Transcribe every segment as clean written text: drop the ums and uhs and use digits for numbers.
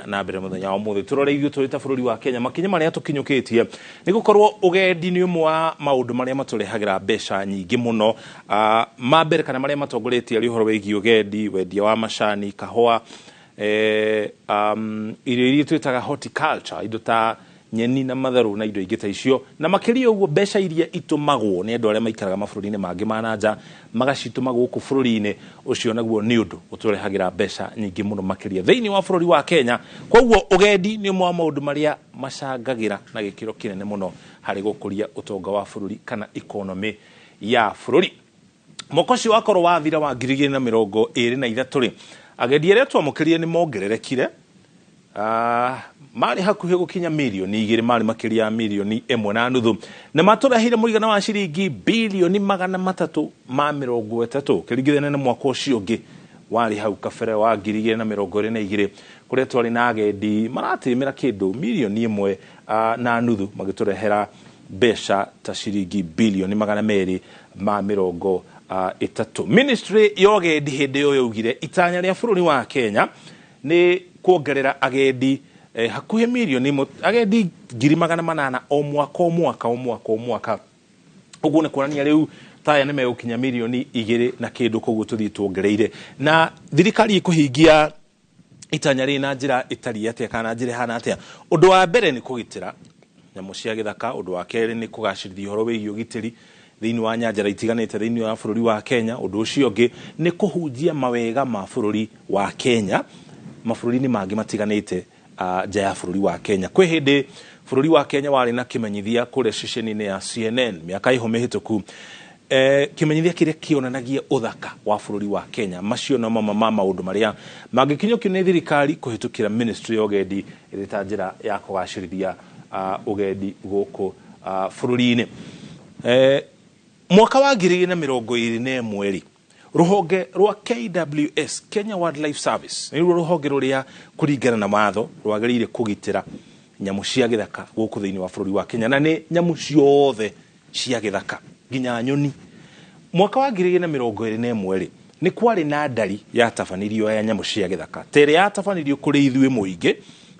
Na mbere mũthenya wa ũmũthĩ tũrore ithuĩ tũrĩ ta bũrũri wa Kenya makinya marĩa tũkinyũkĩtie nĩ gũkorwo ũgendi nĩ ũmwe wa maũndũ marĩa matũrehagĩra mbeca nyingĩ mũno. Ma mbere kana marĩa matongoretie arĩ ũhoro wĩgiĩ ũgendi, wendia wa macani, kahũa, irio iria twĩtaga horticulture, indo ta nyeni na matharũ na indo ingĩ ta icio. Na makĩria ũguo, mbeca iria itũmagwo nĩ andũ arĩa maikaraga mabũrũri-inĩ mangĩ ma na nja magacitũma gũkũ bũrũri-inĩ, ũcio naguo nĩ ũndũ ũtũrehagĩra mbeca nyingĩ mũno makĩria thĩinĩ wa bũrũri wa Kenya. Koguo ũgendi nĩ ũmwe wa maũndũ marĩa macangagĩra na gĩkĩro kĩnene mũno harĩ gũkũria ũtonga wa bũrũri kana economy ya bũrũri. Mwaka ũcio wakorwo wathira wa 2023 rĩ, agendi arĩa twamũkĩrire nĩ mongererekire. Marĩ hakuhĩ gũkinya mirioni 2, marĩ makĩria ya mirioni 1.5, na matũreheire mũigana wa ciringi 330 bilioni ũkĩringithania na mwaka ũcio ũngĩ warĩ hau kabere wa 2022, kũrĩa twarĩ na agendi maratĩmĩra kĩndũ mirioni 1.5, magĩtũrehera mbeca ta ciringi 230 bilioni. Ministry ya ũgendi hĩndĩ ĩyo yaugire itanya rĩa bũrũri wa Kenya nĩ kuongerera agendi hakuhĩ mirioni 1, agendi 800,000 o mwaka o mwaka o mwaka o mwaka. Ũguo nĩ kuonania rĩu taya nĩ megũkinya mirioni 2 na kĩndũ. Koguo tũthiĩ tuongereire na thirikari ĩkũhingia itanya rĩrĩ na njĩra ĩtariĩ atĩa kana njĩra ĩhana atĩa? Ũndũ wa mbere nĩ kũgitĩra nyamũ cia gĩthaka. Ũndũ wa kerĩ nĩ kũgacĩrithia ũhoro wĩgiĩ ũgitĩri thĩinĩ wa nyanjara itiganĩte thĩinĩ wa bũrũri wa Kenya. Ũndũ ũcio ũngĩ nĩ kũhunjia mawega ma bũrũri wa Kenya mabũrũri-inĩ mangĩ matiganĩte nja ya bũrũri wa Kenya. Kwĩ hĩndĩ bũrũri wa Kenya warĩ na kĩmenyithia kũrĩa ceceni-inĩ ya CNN mĩaka ĩho mĩhĩtũku, kĩmenyithia kĩrĩa kĩonanagia ũthaka wa bũrũri wa Kenya. Macio no mamwe ma maũndũ marĩa mangĩkinyũkio nĩ thirikari kũhĩtũkĩra ministry ya ũgendi ĩrĩ ta njĩra ya kũgacĩrithia ũgendi gũkũ bũrũri-inĩ. Mwaka wa 2021 rĩ, rũhonge rwa KWS, Kenya Wildlife Service, nĩruo rũhonge rũrĩa kũringana na watho rwagĩrĩire kũgitĩra nyamũ cia gĩthaka gũkũ thĩinĩ wa bũrũri wa Kenya, na nĩ nyamũ ciothe cia gĩthaka nginya nyoni. Mwaka wa 2021 rĩ, nĩ kwarĩ na ndari yatabanirio ya nyamũ cia gĩthaka ta ĩrĩa yatabanirio kũrĩ ithuĩ mũingĩ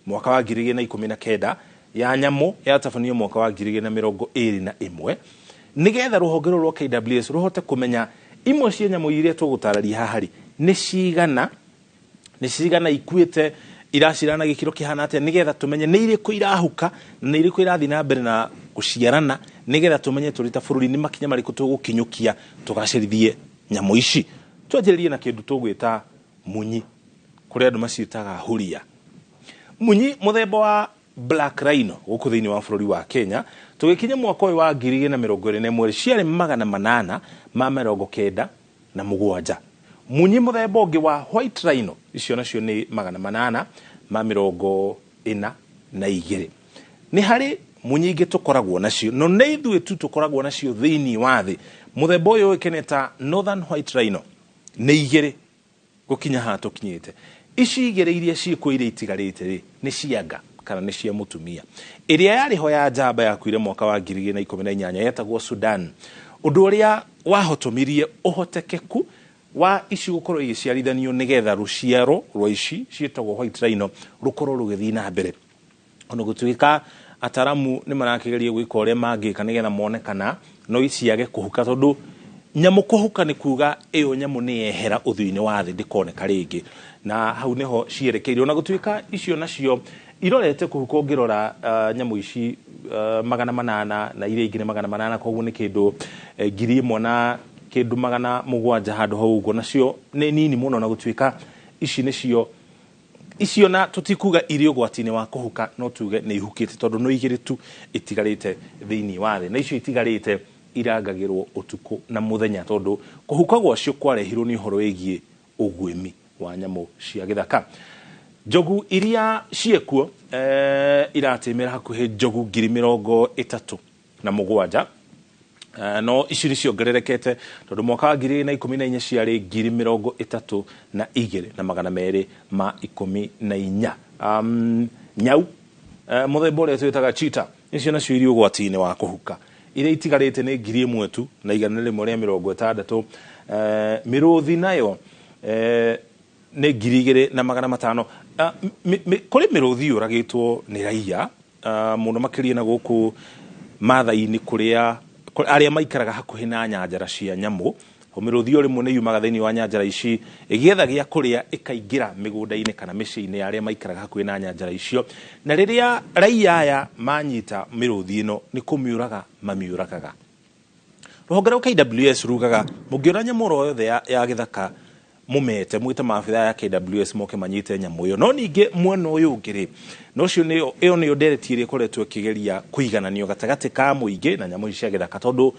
mwaka wa 2019, ya nyamũ yatabanirio mwaka wa 2021, nĩgetha rũhonge rũrũ rwa KWS rũhote kũmenya imwe cia nyamũ iria tũgũtararia haha rĩ nĩ cigana, nĩ cigana ikuĩte, iracirana gĩkĩro kĩhana atĩa, nĩgetha tũmenye nĩ irĩkũ irahuka na nĩ irĩkũ irathiĩ na mbere na gũciarana, nĩgetha tũmenye tũrĩ ta bũrũri nĩ makinya marĩkũ tũgũkinyũkia tũgacĩrithie nyamũ ici. Twanjĩrĩrie na kĩndũ tũgwĩta munyi, kũrĩa andũ maciĩtaga huria. Munyi mũthemba wa black rhino gũkũ thĩinĩ wa bũrũri wa Kenya, tũgĩkinya mwaka ũyũ wa 2021 ciarĩ 897. Munyi mũthemba ũngĩ wa white rhino, icio nacio nĩ 842. Nĩ harĩ munyi ingĩ tũkoragwo nacio, no nĩ ithuĩ tu tũkoragwo nacio thĩinĩ wa thĩ. Mũthemba ũyũ ũĩkaine ta northern white rhino, nĩ igĩrĩ gũkinya haha tũkinyĩte. Ici igĩrĩ iria ciĩkuo, iria itigarĩte rĩ, nĩ cia nga kana nĩ cia mũtumia. Ĩrĩa yarĩ ho ya njamba yakuire mwaka wa 2018, yetagwo Sudan, ũndũ ũrĩa wahotomirie ũhotekeku wa ici gũkorwo igĩciarithanio nĩgetha rũciaro rwa ici ciĩtagwo white rhino rũkorwo rũgĩthiĩ na mbere, ona gũtuĩka ataramu nĩ marakĩgeria gwĩka ũrĩa mangĩka nĩgetha mone kana no iciage kũhuka, tondũ nyamũ kũhuka nĩ kuga ĩyo nyamũ nĩ yehera ũthiũ-inĩ wa thĩ, ndĩkoneka rĩngĩ, na hau nĩho cierekeire. Ona gũtuĩka icio nacio irorete kũhuka, ũngĩrora nyamũ ici 800 na iria ingĩ nĩ 800, koguo nĩ kĩndũ 1,000 na kĩndũ 700 handũ hau ũguo, nacio nĩ nini mũno. Na gũtuĩka ici nĩcio icio na tũtikuga irĩ ũgwati-inĩ wa kũhuka, no tuge nĩ ihukĩte, tondũ no igĩrĩ tu itigarĩte thĩinĩ wa thĩ, na icio itigarĩte irangagĩrwo ũtukũ na mũthenya, tondũ kũhuka gwacio kwarehirwo nĩ ũhoro wĩgiĩ ũguĩmi wa nyamũ cia gĩthaka. Njogu iria ciĩkuo iratĩmĩra hakuhĩ njogu 37,000. No ici nĩ ciongererekete, tondũ mwaka wa 2014 ciarĩ 32,214. Nyau mũthemba ũrĩa twĩtaga cheetah, icio nacio irĩ ũgwati-inĩ wa kũhuka. Iria itigarĩte nĩ 1,000 tu na 160. Mĩrũthi nayo nĩ 2,500. Kũrĩ mĩrũthi yũragĩtwo nĩ raia mũno makĩria na gũkũ Maathai-inĩ kũrĩa arĩa maikaraga hakuhĩ na nyanjara cia nyamũ. Mĩrũthi ĩyo rĩmwe nĩ yumaga thĩinĩ wa nyanjara ici ĩgĩetha gĩa kũrĩa ĩkaingĩra mĩgũnda-inĩ kana mĩciĩ-inĩ ya arĩa maikaraga hakuhĩ na nyanjara icio, na rĩrĩa raia aya manyita mĩrũthi ĩno nĩ kũmĩũraga mamiũragaga. Rũhonge rwa KWS rugaga mũngĩona nyamũ oro yothe ya gĩthaka mũmete mwĩte maabitha ya KWS moke manyite nyamũ ĩyo. No ningĩ mwena ũyũ ũngĩ rĩ, na ũcio nĩyo ĩyo nĩyo ndereti ĩrĩa ĩkoretwo ĩkĩgeria kũigananio gatagatĩ ka mũingĩ na nyamũ ici cia gĩthaka, tondũ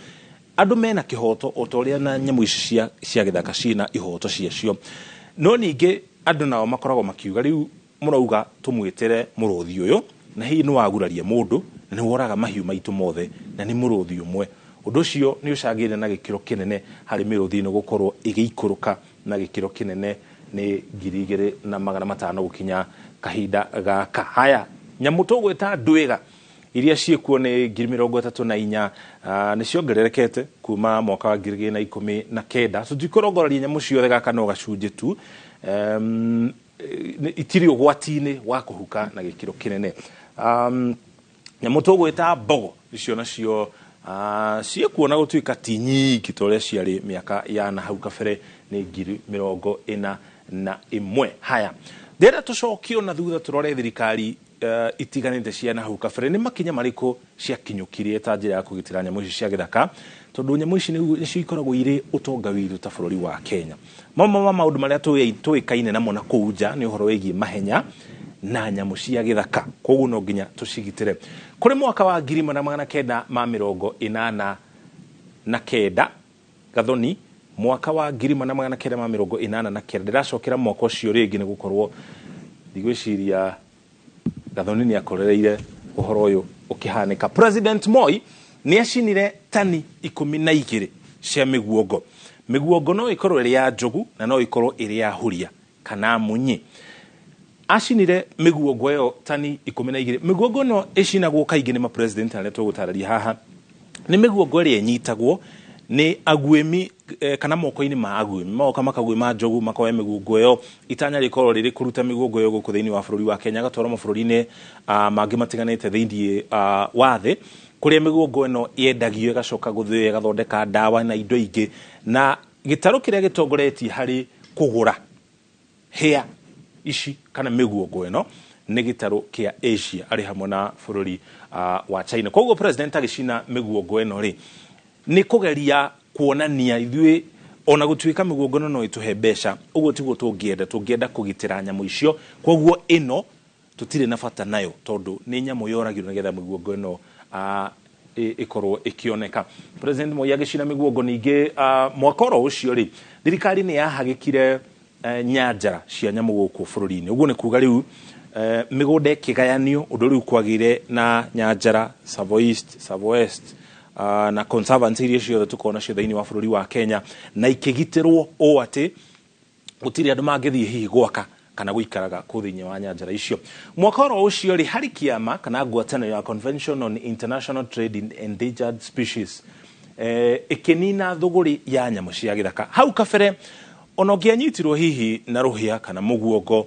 andũ mena kĩhoto o ta ũrĩa na nyamũ ici cia gĩthaka ciĩna ihoto ciacio. No ningĩ andũ nao makoragwo makiuga rĩu mũrauga tũmwĩtĩre mũrũthi ũyũ na hihi nĩ waguraria mũndũ na nĩ woraga mahiũ maitũ mothe na nĩ mũrũthi ũmwe. Ũndũ ũcio nĩ ũcangĩire na gĩkĩro kĩnene harĩ mĩrũthi ĩno gũkorwo ĩgĩikũrũka na gĩkĩro kĩnene nĩ 2500 gũkinya kahinda gaka. Haya, nyamũ tũgwĩta ndwĩga iria ciĩkuo nĩ 34,000, nĩ ciongererekete kuma mwaka wa 2019. Tũtikũrongoreria nyamũ ciothe, gaka no gacunjĩ tu. Itirĩ ũgwati-inĩ wa kũhuka na gĩkĩro kĩnene. Nyamũ tũgwĩta mbogo icio nacio ciĩkuo na gũtuĩka ti nyingĩ ta ũrĩa ciarĩ mĩaka ya na hau kabere nĩ 41,000. Haya, ndĩrenda tũcokio na thutha tũrore thirikari itiganĩte cia na hau kabere nĩ makinya marĩkũ ciakinyũkirie ta njĩra ya kũgitĩra nyamũ ici cia gĩthaka, tondũ nyamũ ici nĩcio ikoragwo irĩ ũtonga witũ ta bũrũri wa Kenya. Mamwe ma maũndũ marĩa tũĩkaine namo na kũu nja nĩ ũhoro wĩgiĩ mahenya na nyamũ cia gĩthaka, koguo no nginya tũcigitĩre. Kũrĩ mwaka wa 1989 Gathoni, mwaka wa 1989, ndĩracokera mwaka ũcio rĩngĩ nĩ gũkorwo ndigwĩciria Gathoni nĩ akorereire ũhoro ũyũ ũkĩhanĩka. President Moi nĩ acinire tani 12 cia mĩguongo. Mĩguongo no ĩkorwo ĩrĩ ya njogu na no ĩkorwo ĩrĩ ya huria kana munyi. Acinire mĩguongo ĩyo tani 12. Mĩguongo ĩno ĩcinagwo kaingĩ nĩ ma-president arĩa tũgũtarĩria haha. Nĩ mĩguongo ĩrĩa ĩnyitagwo nĩ aguĩmi kana moko-inĩ ma aguĩmi, magoka makaguĩma njogu makoya mĩguongo ĩyo, itanya rĩkorwo rĩrĩ kũruta mĩguongo ĩyo gũkũ thĩinĩ wa bũrũri wa Kenya gatwarwo mabũrũri-inĩ mangĩ matiganĩte thĩinĩ wa thĩ, kũrĩa mĩguongo ĩno yendagio ĩgacoka gũthĩo ĩgathondeka ndawa na indo ingĩ. Na gĩtarũ kĩrĩa gĩtongoretie harĩ kũgũra hĩa ici kana mĩguongo ĩno nĩ gĩtarũ kĩa Asia arĩ hamwe na bũrũri wa China. Koguo president agĩcina mĩguongo ĩno rĩ, nĩ kũgeria kuonania ithuĩ ona gũtuĩka mĩguongo ĩno no ĩtũhe mbeca, ũguo tiguo tũngĩenda, tũngĩenda kũgitĩra nyamũ icio. Koguo ĩno tũtirĩ na bata nayo tondũ nĩ nyamũ yoragirwo nĩgetha mĩguongo ĩno ĩkorwo ĩkĩoneka. President Moi agĩcina mĩguongo ningĩ mwaka oro ũcio rĩ, thirikari nĩ yahagĩkire nyanjara cia nyamũ gũkũ bũrũri-inĩ. Ũguo nĩ kuga rĩu mĩgũnda ĩkĩgayanio ũndũ rĩu kwagĩire na nyanjara Tsavo East, Tsavo West na conservancy iria ciothe tũkoragwo nacio thĩinĩ wa bũrũri wa Kenya, na ikĩgitĩrwo ũũ atĩ gũtirĩ andũ mangĩthiĩ hihi gwaka kana gũikaraga kũu thĩinĩ wa nyanjara icio. Mwaka oro ũcio rĩ, harĩ kĩama kana ngwatanĩro ya Convention on International Trade in Endangered Species ĩkĩnina thũgũrĩ ya nyamũ cia gĩthaka. Hau kabere ona ũngĩanyitirwo hihi na rũhĩa kana mũguongo,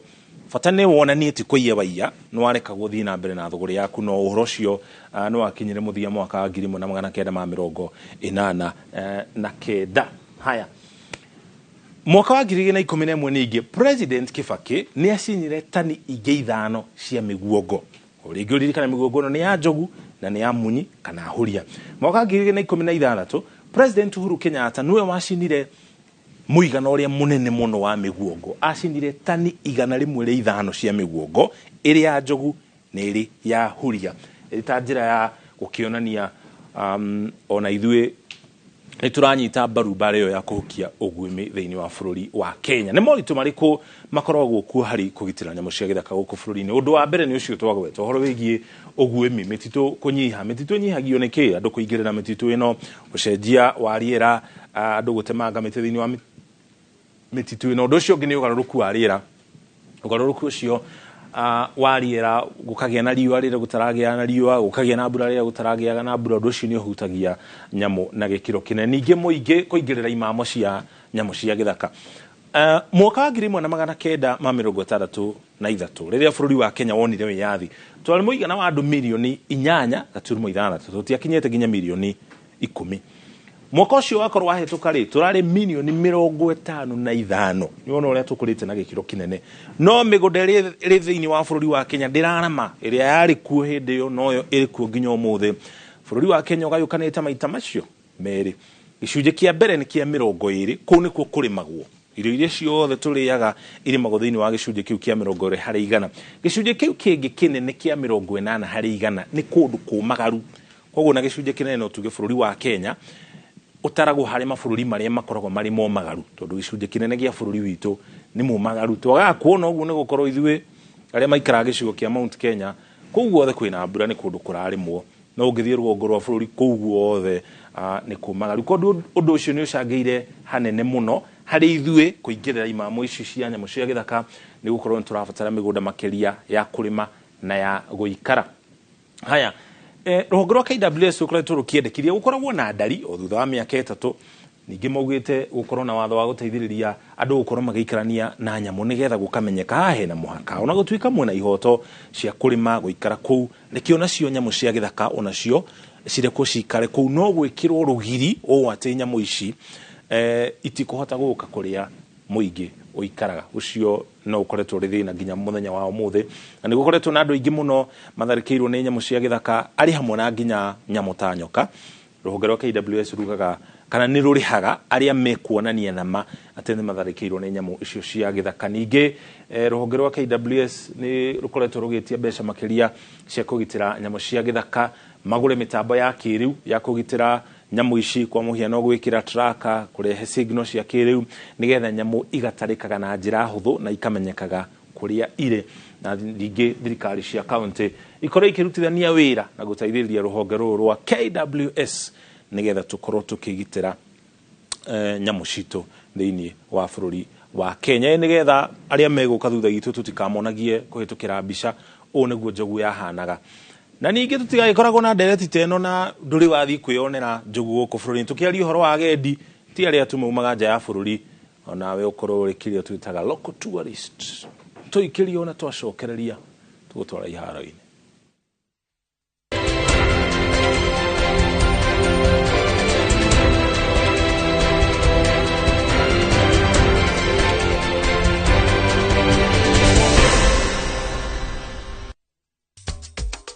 bata nĩ wonanie ti kũiya waiya, nĩ warekagwo ũthiĩ na mbere na thũgũrĩ yaku, no ũhoro ũcio nĩ wakinyire mũthia mwaka wa 1989. Haya, mwaka wa 2011 ningĩ President Kibaki nĩ acinire tani ingĩ 5 cia mĩguongo. O rĩngĩ ũririkane mĩguongo ĩno nĩ ya njogu na nĩ ya munyi kana huria. Mwaka wa 2016 President Uhuru Kenyatta nĩwe wacinire mũigana ũrĩa mũnene mũno wa mĩguongo, acinire tani 105 cia mĩguongo ĩrĩ ya njogu na ĩrĩ ya huria, ĩrĩ ta njĩra ya gũkĩonania ona ithuĩ nĩ tũranyita mbaru mbara ĩyo ya kũhukia ũguĩmi thĩinĩ wa bũrũri wa Kenya. Nĩ moritũ marĩkũ makoragwo kuo harĩ kũgitĩra nyamũ cia gĩthaka gũkũ bũrũri-inĩ? Ũndũ wa mbere nĩ ũcio twagweta, ũhoro wĩgiĩ ũguĩmi, mĩtitũ kũnyiha. Mĩtitũ ĩnyihagio nĩ kĩ? Andũ kũingĩrĩra mĩtitũ ĩno, gũcenjia wa rĩera, andũ gũtemanga mĩtĩ thĩinĩ wa mĩtitũ ĩno. Ũndũ ũcio ũngĩ nĩ ũgarũrũku wa rĩera. Ũgarũrũku ũcio wa rĩera, gũkagĩa na riũa rĩrĩa gũtaragĩa na riũa, gũkagĩa na mbura rĩrĩa gũtaragĩa na mbura, ũndũ ũcio nĩ ũhutagia nyamũ na gĩkĩro kĩnene. Ningĩ mũingĩ kũingĩrĩra imamo cia nyamũ cia gĩthaka. Mwaka wa 1963 rĩrĩa bũrũri wa Kenya wonire wĩyathi, twarĩ mũigana wa andũ mirioni 8.6, tũtiakinyĩte nginya mirioni 10. Mwaka ũcio wakorwo wahĩtũka rĩ, tũrarĩ mirioni 55. Nĩwona ũrĩa tũkũrĩte na gĩkĩro kĩnene. No mĩgũnda ĩrĩa ĩrĩ thĩinĩ wa bũrũri wa Kenya ndĩrarama, ĩrĩa yarĩ kuo hĩndĩ ĩyo noyo ĩrĩ kuo nginya ũmũthĩ. Bũrũri wa Kenya ũgayũkanĩte maita macio merĩ. Gĩcunjĩ kĩa mbere nĩ kĩa 20, kũu nĩkuo kũrĩmagwo. Irio iria ciothe tũrĩaga irĩmagwo thĩinĩ wa gĩcunjĩ kĩu kĩa 20 harĩ igana. Gĩcunjĩ kĩu kĩngĩ kĩnene kĩa 80 harĩ igana nĩ kũndũ kũmagaru. Koguo na gĩcunjĩ kĩnene no tuge bũrũri wa Kenya ũtaragwo harĩ mabũrũri marĩa makoragwo marĩ momagaru, tondũ gĩcunjĩ kĩnene gĩa bũrũri witũ nĩ mũmagaru. Twagaga kuona ũguo nĩ gũkorwo ithuĩ arĩa maikaraga gĩcigo kĩa Mount Kenya, kũu guothe kwĩna mbura, nĩ kũndũ kũrarĩmwo. No ũngĩthiĩ rũgongo rwa bũrũri kũu guothe nĩ kũmagaru. Koguo ũndũ ũcio nĩ ũcangĩire hanene mũno harĩ ithuĩ kũingĩrĩra imamo ici cia nyamũ cia gĩthaka, nĩ gũkorwo nĩ tũrabatara mĩgũnda makĩria ya kũrĩma na ya gũikara. Haya, rũhonge rwa KWS rũkoretwo rũkĩendekithia gũkoragwo na ndari o thutha wa mĩaka 3. Ningĩ maugĩte gũkorwo na watho wa gũteithĩrĩria andũ gũkorwo magĩikarania na nyamũ nĩgetha gũkamenyeka haha hena mũhaka. Ona gũtuĩka mwena ihoto cia kũrĩma gũikara kũu, reke onacio nyamũ cia gĩthaka onacio cirekwo cikare kũu, no gwĩkĩrwo rũgiri ũũ atĩ nyamũ ici itikũhota gũka kũrĩa mũingĩ ũikaraga. Ũcio no ũkoretwo ũrĩ thĩna nginya mũthenya wa ũmũthĩ, na nĩ gũkoretwo na andũ aingĩ mũno matharĩkĩirwo nĩ nyamũ cia gĩthaka, arĩ hamwe na nginya nyamũ ta nyoka. Rũhonge rwa KWS rugaga kana nĩ rũrĩhaga arĩa mekuonania nama atĩ nĩ matharĩkĩirwo nĩ nyamũ icio cia gĩthaka. Ningĩ rũhonge rwa KWS nĩ rũkoretwo rũgĩtia mbeca makĩria cia kũgitĩra nyamũ cia gĩthaka, magũre mĩtambo ya kĩrĩu ya kũgitĩra nyamũ ici, kwa mũhiano gwĩkĩra tracker, kũrehe signal cia kĩrĩu nĩgetha nyamũ igatarĩkaga na njĩra hũthũ na ikamenyekaga kũrĩa irĩ. Na ningĩ thirikari cia kaunti ikorwo ikĩrutithania wĩra na gũteithĩrĩria rũhonge rũrũ rwa KWS nĩgetha tũkorwo tũkĩgitĩra nyamũ citũ thĩinĩ wa bũrũri wa Kenya, nĩgetha arĩa megũka thutha witũ tũtikamonagie kũhĩtũkĩra mbica ũũ nĩguo njogu yahanaga. Na ningĩ tũtigagĩkoragwo na ndereti ta ĩno na ndũrĩ wathiĩ kwĩyonera njogu gũkũ bũrũri-inĩ. Tũkĩaria ũhoro wa agendi, ti arĩa tu maumaga nja ya bũrũri, onawe ũkorwo ũrĩ kĩrĩa twĩtaga local tourist. Tũikĩrio na twacokereria tũgũtwara iharo-inĩ.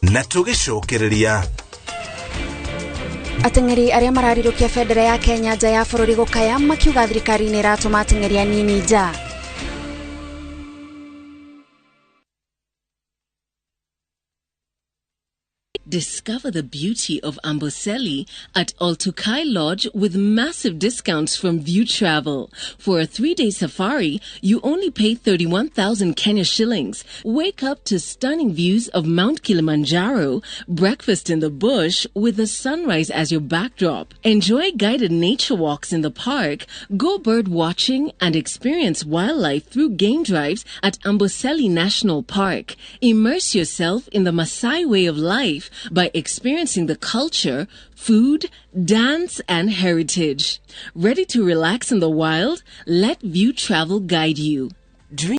Na tũgĩcokereria Ateng'eri arĩa mararirũkia bendera ya Kenya nja ya bũrũri gũkaya makiuga thirikari nĩ ĩratũma ateng'eri anini nja. Discover the beauty of Amboseli at Oltukai Lodge with massive discounts from View Travel. For a 3-day safari, you only pay 31,000 Kenya shillings. Wake up to stunning views of Mount Kilimanjaro, breakfast in the bush with the sunrise as your backdrop. Enjoy guided nature walks in the park, go bird watching, and experience wildlife through game drives at Amboseli National Park. Immerse yourself in the Maasai way of life by experiencing the culture, food, dance, and heritage. Ready to relax in the wild? Let View Travel guide you. Dream